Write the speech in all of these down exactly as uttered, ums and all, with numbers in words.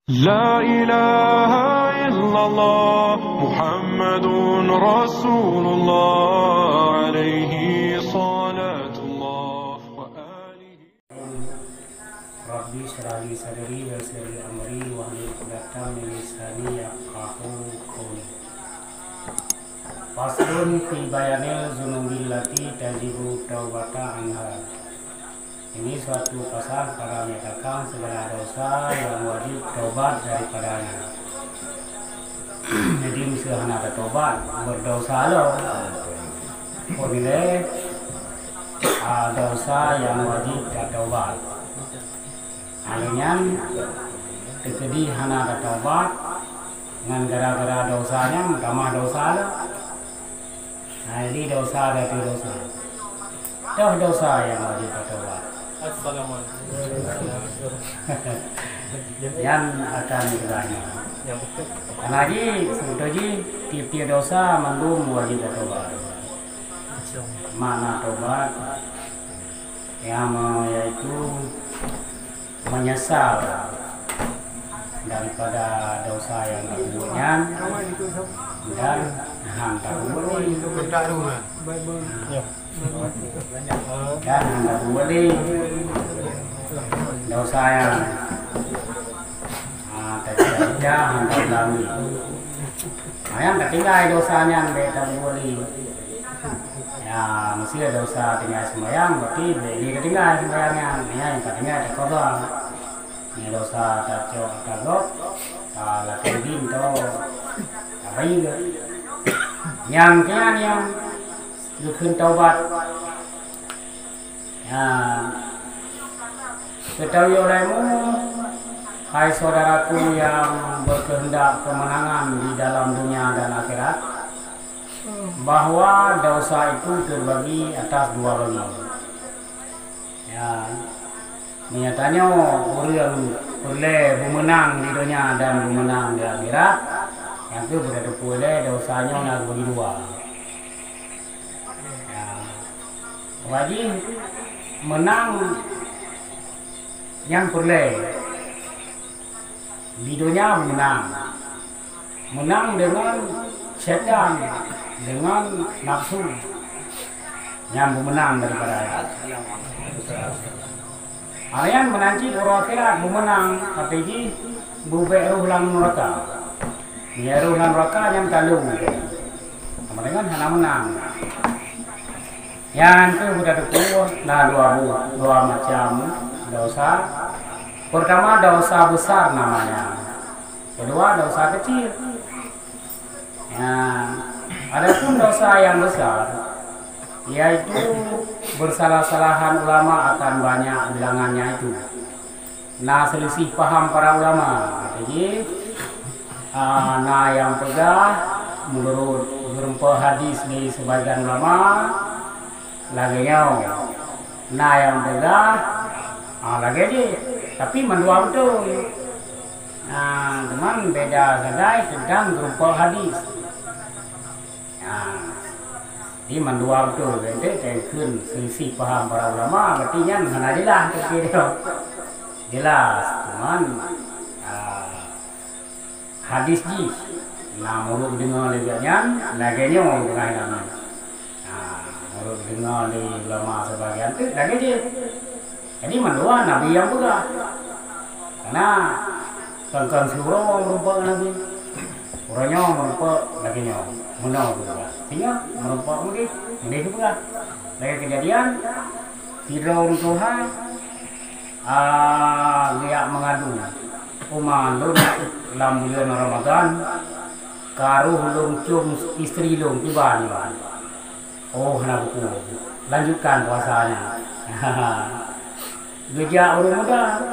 لا إله إلا الله محمد رسول الله عليه صلاة الله وآله. رب اشرح لي صدري ويسر لي أمري واحلل عقدة من لساني يفقهوا قولي. Faslun fi bayanil dzunubil lati tajibu taubata anha. Ini suatu pasal pada menyatakan segala dosa yang wajib taubat daripadanya. Jadi, miseu hana tatobat, berdosa lo. Kon ilée, ah, dosa yang wajib tatobat. Hal nyan teukeudi hana tatobat, ngan gara-gara dosa nyan meutamah dosa lo. Nah, jadi dosa dari dosa. Toh dosa yang wajib tatobat. Assalamualaikum. Yang akan ditanya. Karena ji, sebetulnya ji, tiap-tiap dosa mandum wajib tatobat. Makna tobat, yang me-, yaitu menyesal daripada dosa yang tabuet nyan dan han tabuet lé. Dan han tabuet lé dosa nyan. Ah, teuka-teuka han taulangi. Ah, nyang tatinggai dosa nyan bèk tabuet lé. Ya, miseu dosa tinggai seumayang, berarti bèk lé tatinggai seumayang nyan. Nyan nyang tatinggai taqadha. Nyan dosa tacok, tagok, talakèe udin, tabayeue. Nyang keu nyan nyang geukheun taubat. Ya. Ketahuilah kamu, hai saudaraku yang berkehendak kemenangan di dalam dunia dan akhirat, bahwa dosa itu terbagi atas dua bagi. Ya, meunyo tanyoe ureuëng peureulée beumeunang di donya dan beumeunang di akhirat, nyang keuh beuteupeue lé dosa nyoe na geubagi dua. Ya. Wajih meunang nyang peureulée. Di donya meunang. Meunang deungon syaitan, deungon nafsu. Nyang beumeunang daripada ayat. Ayat meunan cit uroe akhirat beumeunang, tapi jih beubek roh lam nuraka. Nyang roh lam nuraka nyang talong. Sama dengan hana meunang. Nyan keuh buta teupeu na dua bu-, dua macam dosa. Pertama, dosa besar namanya. Kedua, dosa kecil. Ya, adapun dosa yang besar, yaitu bersalah-salahan ulama akan banyak bilangannya itu. Na seulisih paham para ulama. Jadi, ah, na nyang peugah, meunurot geureumpok hadis di sebagian ulama, lagée nyoe. Na nyang peugah, ah, lagée jih. Tapi mandua beutôi. Nah, teuma beda sagai teuntang geureumpok hadis. Nah, di mandua beutôi, ente teukheun seulisih paham para ulama, berarti nyan hana jelas teuntang dia. Jelas, cuman, ah, hadis jih na meurok deungoe lé gobnyan, lagée nyoe peugah Nabi. Nah, meurok deungoe lé ulama sebagian tu lagée jih. Jadi mandua Nabi nyang peugah. Karena kan-kan siuroe meureumpok ngon Nabi. Uroe nyoe meureumpok lagée nyoe. Meunoe geupeugah. Singoh meureumpok meudeh, meudeh geupeugah. Lagée keujadian, sidroe ureuëng tuha, ah, geujak meungadu, "Uma lôn lam buleuen Ramadhan, ka roh lôn com istri lôn kiban." Oh, hana buku. Lanjutkan puasanya. Geujak ureuëng muda.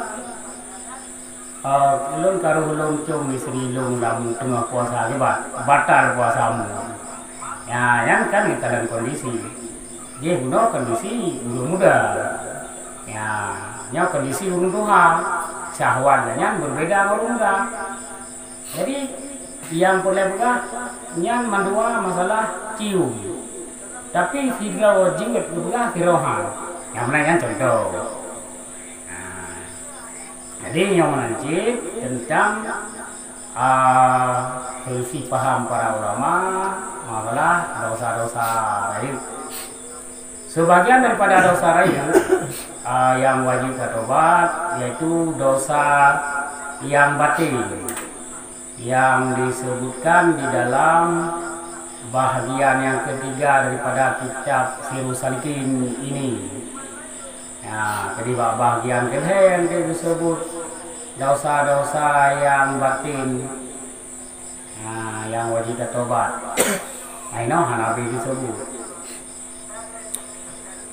"Oh, lôn ka roh lôn com istri lôn lam teungoh puasa, kiban batal puasamu." Ya, nyan kan dalam kondisi. Jih bunoe kondisi ureuëng muda. Ya, nyoe kondisi ureuëng tuha. Syahwat nyan berbeda ngon ureuëng muda. Jadi, nyang peureulée peugah, nyan mandua masalah cium. Tapi sidroe jeuet geupeugah sidroe han. Nyang meunan nyan contoh. Nah, Jadi, nyoe meunan cit teuntang, a, selisih paham para ulama masalah dosa-dosa rayeuk. Sebagian daripada dosa rayeuk, a, nyang wajib tatobat, yaitu dosa nyang batin, nyang disebutkan di dalam bahagian nyang ketiga daripada kitab Sirus Salikin ini. Ya, jadi bak bahagian keulhèe nyang disebut dosa-dosa nyang batin, ha, nyang wajib tatobat. Nah, inoe hana habéh disebut.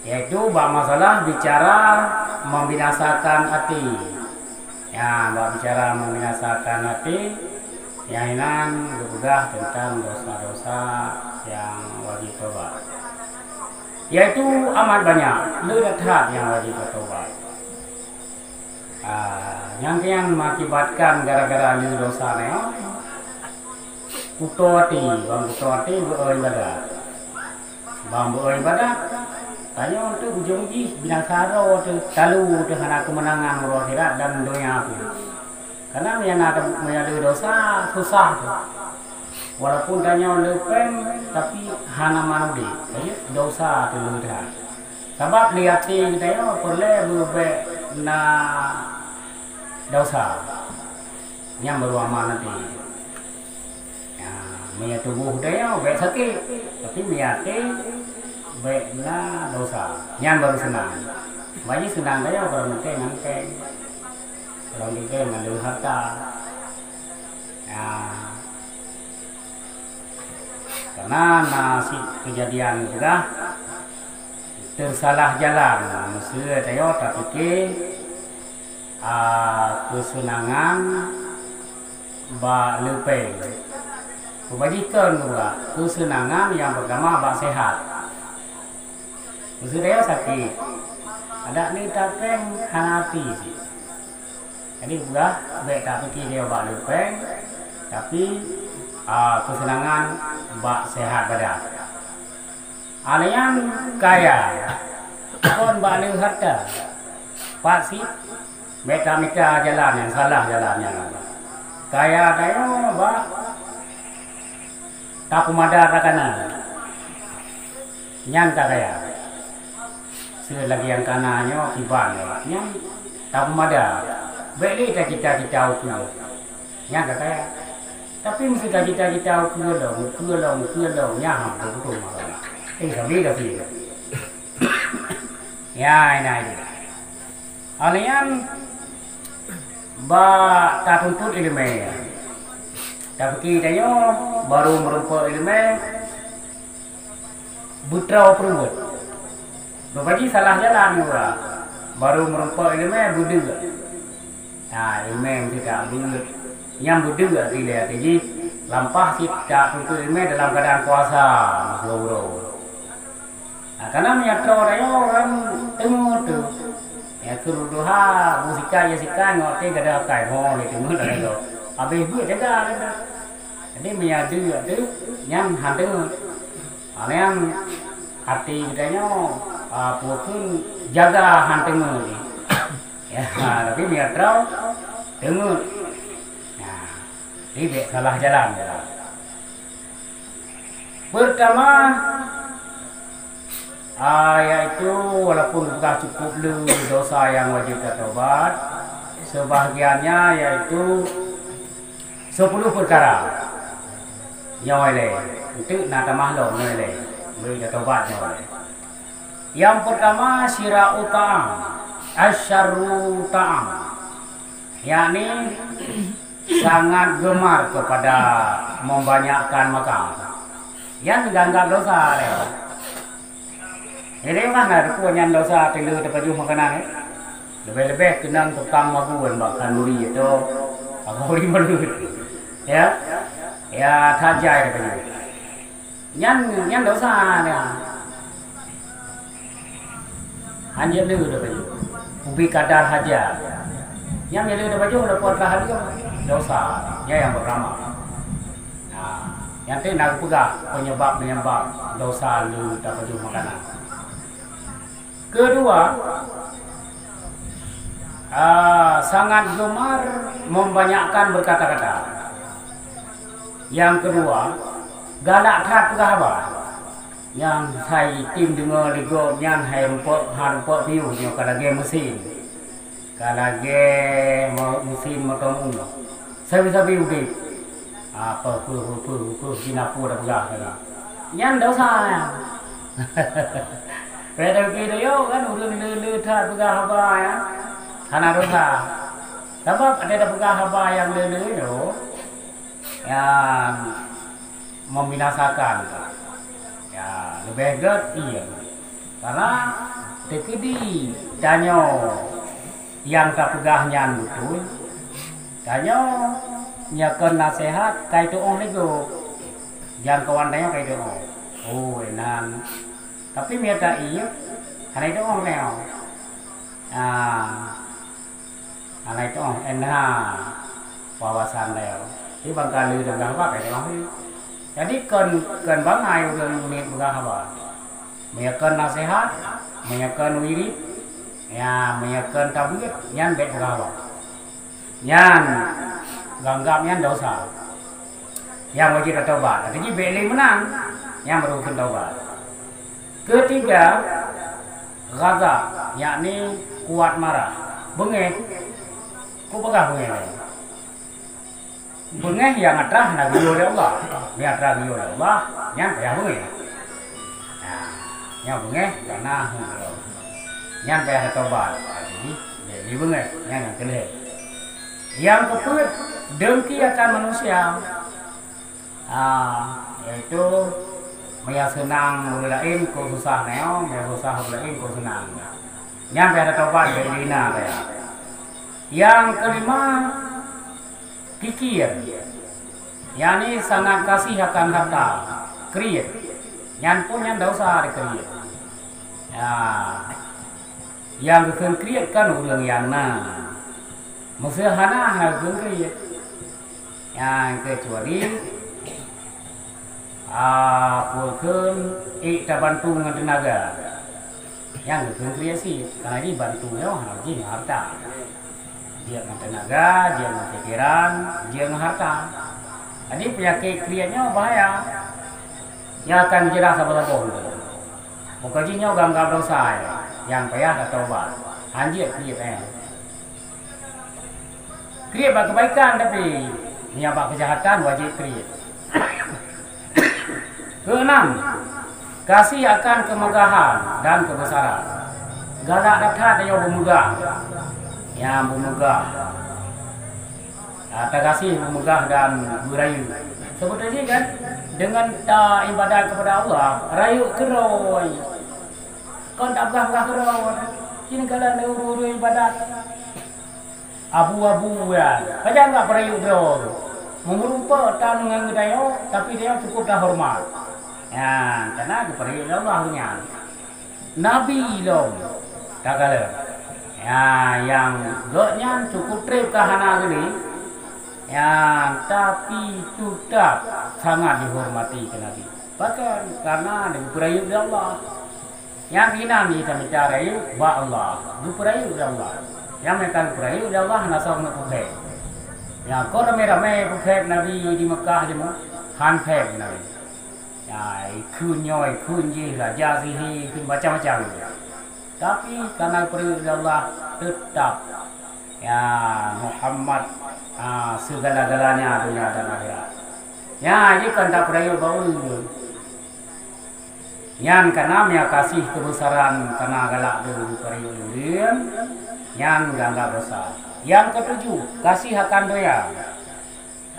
Yaitu bak masalah bicara membinasakan até. Ya, bak bicara membinasakan até, nyang inan geupeugah teuntang dosa-dosa nyang wajib tobat. Yaitu amat banyak, le that nyang wajib tatobat. Ah, nyang keunan mengakibatkan gara-gara le dosa nyoe, kuto até, ban kuto até beu-o ibadat. Ban beu-o ibadat, tanyoe teuh ujong jih binasa droe teuh, talu teuh hana keumeunangan uroe akhirat dan donya pih. Karena meunyo na, meunyo le dosa, susah teuh. Walaupun tanyoe le péng, tapi hana man udép. Jadi, dosa teuh le that. Sabab di até geutanyoe peureulée beubek na dosa. Nyan baru aman até. Ya, meunyo tuboh geutanyoe bek sakét, tapi meunyo até bek na dosa. Nyan baru seunang. Bagi seunang tanyoe kalau meunteng ngon péng. Kalau meunteng ngon harta. Ya. Karena na sit keujadian juga teusalah jalan. Meuseu tanyoe tapike, a, keuseunangan bak le péng. Peubajikon juga keuseunangan nyang peurtama bak sehat. Meuseu tanyoe sakét, adak ni tapéng hana até sit. Jadi, peugah bek tapike tanyoe bak le péng, tapi, a, keuseunangan bak sehat badan. Aleuyan kaya, kon bak le harta. Pat sit bek tamita jalan nyang salah jalan nyan. Kaya tanyoe bak tapeumada takanan. Nyan ka kaya. Seulagi nyang kana nyoe kiban nyoe, nyan tapeumada. Bek le tacita-cita ukeue. Nyan ka kaya. Tapi meuseu tacita-cita ukeue lom, ukeue lom, ukeue lom, nyan han beutôi masalah. Eh, sabe ka sie. Ya, ina itu. Aleuyan bak tatuntut ileumé. Tapike tanyoe baru meurumpok ileumé, beutroe peuruwet. Beubaji salah jalan gura. Baru meurumpok ileumé, beudeuk. Nah, ileumé meusidak beuet. Nyang beudeuk dilée até jih, lampah sit tatuntut ileumé dalam keuadaan puasa, meusigoe uroe. Nah, karena meunyo troe tanyoe kan teungeut teuh. Ya, keu duha, bu sikai, ya sikai, ngon até gada akai, ho, lé teungeut dah tu. Habéh buet jaga dah tu. Jadi, meunyo deuk tu, nyan han teungeut. Ha, nyan até geutanyoe, a, peue kheun jaga han teungeut. Ya, ha, tapi meunyo troe, teungeut. Nah, jadi bèk salah jalan. Pertama, ah, yaitu walaupun sudah cukup le dosa nyang wajib tatobat, sebahagiannya yaitu sepuluh perkara. Nyoe lé, enteuk na tamah lom nyoe lé, bri tatobat nyoe lé. Yang pertama, syira'u ta'am, asyarru ta'am, yakni sangat gemar kepada membanyakkan makan. Nyan dianggap dosa lé. Jadi, mah na teupeue nyan dosa teuleu teupajoh makanan, eh? Leubeh-leubeh keunong tukang mabuen bak khanduri atau khanduri meuleut. Ya? Ya, that jai teupajoh. Nyan, nyan dosa nyan. Hana le teupajoh. Ubé kadar haja. Nyang le teupajoh, le pot rah lom, dosa. Nyan nyang pertama. Nah, nyan teuh na geupeugah penyebab-penyebab dosa le teupajoh makanan. Kedua, Ah, sangat gemar membanyakkan berkata-kata. Yang kedua, galak that peugah haba. Nyang hai tem deungoe lé gob nyan hai rumpok, ha rumpok piôh nyoe ka lagèe mesin. Ka lagèe mo-, mesin moto mu. Sabe-sabe udép. Apa, peue, peue, peue, peue, jih na peue tapeugah tadi. Nyan dosa nyan. Padahai keu tanyoe kan ureueng le-le that peugah haba nyan. Hana dosa. Sabab ada tapeugah haba nyang le-le nyoe, nyan membinasakan. Ya, leubeh gèt, iya. Karena teukeudi tanyoe nyang tapeugah nyan beutôi, tanyoe nyoe kon naseuhat ka jitu'oh lé gob. Jangkauan tanyoe ka jitu'oh. Oh, inan. Tapi meunyo ta-, iya, hana jitu'oh tanyoe. Ah. Hana jitu'oh, enda wawasan tanyoe. Di bangkali peugah haba ka jitu'oh. Jadi kon, kon bangai ureueng miet peugah haba. Meunyo kon naseuhat, meunyo kon wirid, ya, meunyo kon tabeuet, nyan bèk peugah haba. Nyan, geuanggap nyan dosa. Nyang wajéb tatobat. Tapi jih bèk lé meunan, nyan baru kheun tobat. Ketiga, ghadab, yakni kuat marah. Beungéh. Kupeugah beungéh lé. Beungéh nyang atra na geuyue lé Allah. Nyang atra geuyue lé Allah, nyan payah beungéh. Nah, nyang beungéh kana heueh. Nyan payah tatobat. Jadi, jadi beungéh, nyan nyang keulhèe. Nyang keupeuet, dengki akan manusia. Ah, yaitu meunyo seunang ureueng laén kok susah nyoe, meunyo susah ureueng laén kok seunang. Nyan payah tatobat dari diri na payah. Nyang keulima, kikir. Yakni sangat kasih akan harta, kriet. Nyan pun nyan dosa dikriet. Ya. Nyang geukheun kriet kan ureueng nyang na. Meusé hana, hana geukheun kriet. Nyang keucuali, ah, peue kheun ék tabantu ngon teunaga. Nyang geukheun kriet cit, karena jih bantu nyoe hana jih ngon harta. Jeuet ngon teunaga, jeuet ngon pikeran, jeuet ngon harta. Jadi peunyakét kriet nyoe bahaya. Nyang akan jeulaih saboh-saboh. Meuka jih nyoe gam-gam dosa, nyang payah tatobat. Hanjeuet kriet, eh. Kriet bak keubaikan, tapi nyang bak keujahatan wajéb kriet. Keuenam, kasih akan kemegahan dan keubeusaran. Galak that-that tanyoe beumeugah. Nyang beumeugah. Ah, tagaséh beumeugah dan beurayeuk. Seubeutôi jih kan, deungon ta ibadat keupada Allah, rayeuk keudroe. Kon tapeugah-peugah keudroe. Jih neukalon lé ureueng-ureueng ibadat. Abu-abu nyan. Pajan bak peurayeuk droe. Meumeurumpok tan ngon geutanyoe, tapi tanyoe cukup tahoreumat. Nyan, kana geupeurayeuk lé Allah nyan. Nabi lom takalon. Ya, nyang gobnyan cukup treb ka hana geuli. Ya, tapi teutap sangat dihormati keu Nabi. Pakon? Karena geupeurayeuk lé Allah. Nyang inan jih tamita rayeuk bak Allah, geupeurayeuk lé Allah. Nyang meuka geupeurayeuk lé Allah hana soe keuneuk peuphém. Nyang kon ramé-ramé peuphém Nabi di Meukah jeumeuh, han phém Nabi. Ya, ikheun nyoe, ikheun jih, raja sihé, ikheun macam-macam. Tapi karena geupeurayeuk lé Allah, teutap, ya, Muhammad, ah, segala-galanya dunia dan akhirat. Ya, jih kon tapeurayeuk bak ureueng. Nyan kana meunyo kasih keubeusaran kana galak lé ureueng, nyan geuanggap dosa. Nyang keutujoh, kasih akan donya.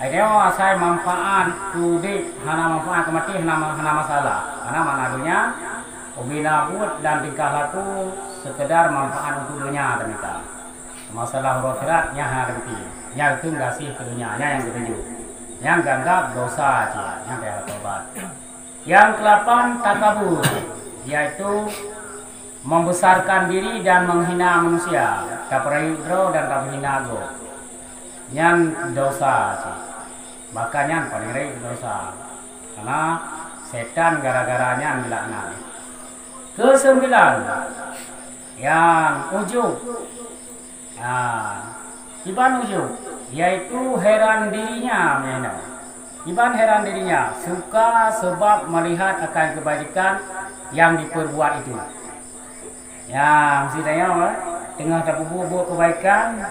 Ai nyoe asai manfaat keu udép, hana manfaat keu maté, hana, hana masalah. Karena makna donya, ubena buet dan tingkah laku sekedar manfaat untuk donya tamita. Masalah uroe akhirat nyan hana teupike. Nyan keuh kasih keu donya, nyan nyang keutujoh. Nyan geuanggap dosa cit, nyan payah tobat. Nyang keulapan, takabur, yaitu membesarkan diri dan menghina manusia, tapeurayeuk droe dan tapeuhina gob. Nyan dosa cit. Bahkan nyan paléng rayeuk dosa. Karena setan gara-gara nyan dilaknat. Keuseumbilan, nyang ujub. Ha, iban ujub, yaitu heran dirinya, meunan. Iban heran dirinya, suka sebab melihat akan kebajikan yang diperbuat itu. Ya, meusidang nyoe, eh, teungoh tapeubuet buet keubaikan,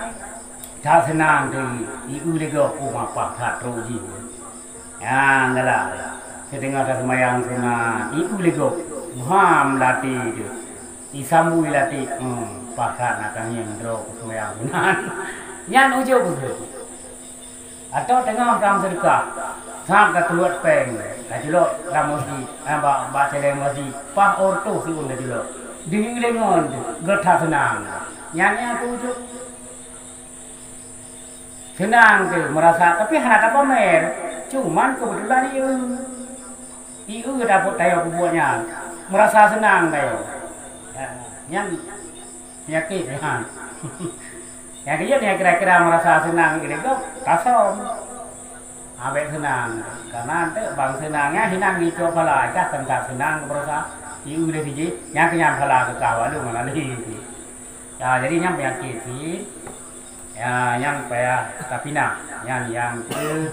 that seunang teuh, i-eu lé gob, "Oh, mapah that trok jih." Ya, galak. Siteungoh taseumayang sunat, i-eu lé gob, meuham latée teuh. Isambui latée, "Hmm, pakat na tangieng droe seumayang sunat." Nyan ujub beutôi. Atawa teungoh tam seudeukah, sab ka teuwet péng, ka jilok lam masjid, eh, bak, bak céléng masjid, paih ôr toh siôn ka jilok. Di lé ngon teuh, geuh that seunang. Nyan nyang keu ujub. Seunang teuh meurasa, tapi hana tapamer. Cuman keubeutulan i-eu. I-eu dapeuet tayo peubuet nyan. Meurasa seunang tayo. Ya, nyan peunyakét nyan. Nyang keujeuet nyang kira-kira meurasa seunang i-eu lé gob, tasöm. Abék seunang. Karena eunteuk bang seunang nyan hinan jicok phala, i kah teuntang seunang meurasa i-eu lé sijih, nyang keu nyan phala keu kah, walau ngon alèh. Ya, jadi nyan peunyakét cit. Ya, nyan payah tapinah. Nyan nyang keu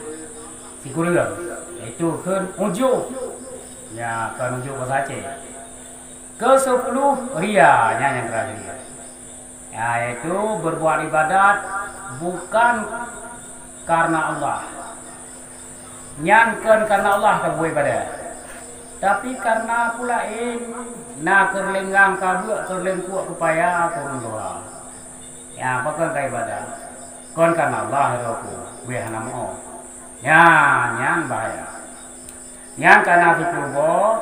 sikureueng, yaitu kheun ujub. Ya, kon ujub basa Aceh. Keusepuluh, ria, nyan nyang terakhir. Ya, yaitu berbuat ibadat bukan karena Allah. Nyan kon karena Allah tabuet ibadat, tapi karena peue laén, na keureulenggang ka beuk, keureulengkuek keupaya, keu ureueng tuha. Ya, pakon ka ibadat? Kon karena Allah, ya Rabbul, beh hana meu. Ya, nyan bahaya. Nyan kana sipeuruboh,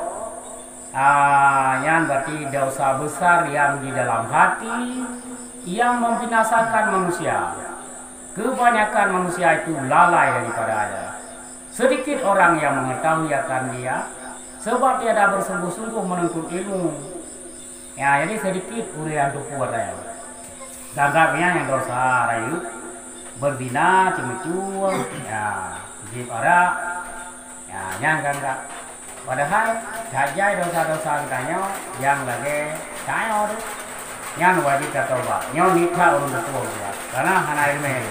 ah, nyan berarti dosa besar yang di dalam hati, yang membinasakan manusia. Kebanyakan manusia itu lalai daripada Allah. Sedikit orang yang mengetahui akan dia, sebab tiada bersungguh-sungguh menuntut ilmu. Ya, jadi sedikit ureueng nyang tupeue raya. Gagap nyan nyang dosa rayeuk, beuzina, ceumeucue, ya, jieb arak, ya, nyan gagap. Padahai, that jai dosa-dosa geutanyoe nyang lagèe tanyoe teuh. Nyan wajéb tatobat. Nyoe nitha ureueng tupeue buet, karena hana ileumèe.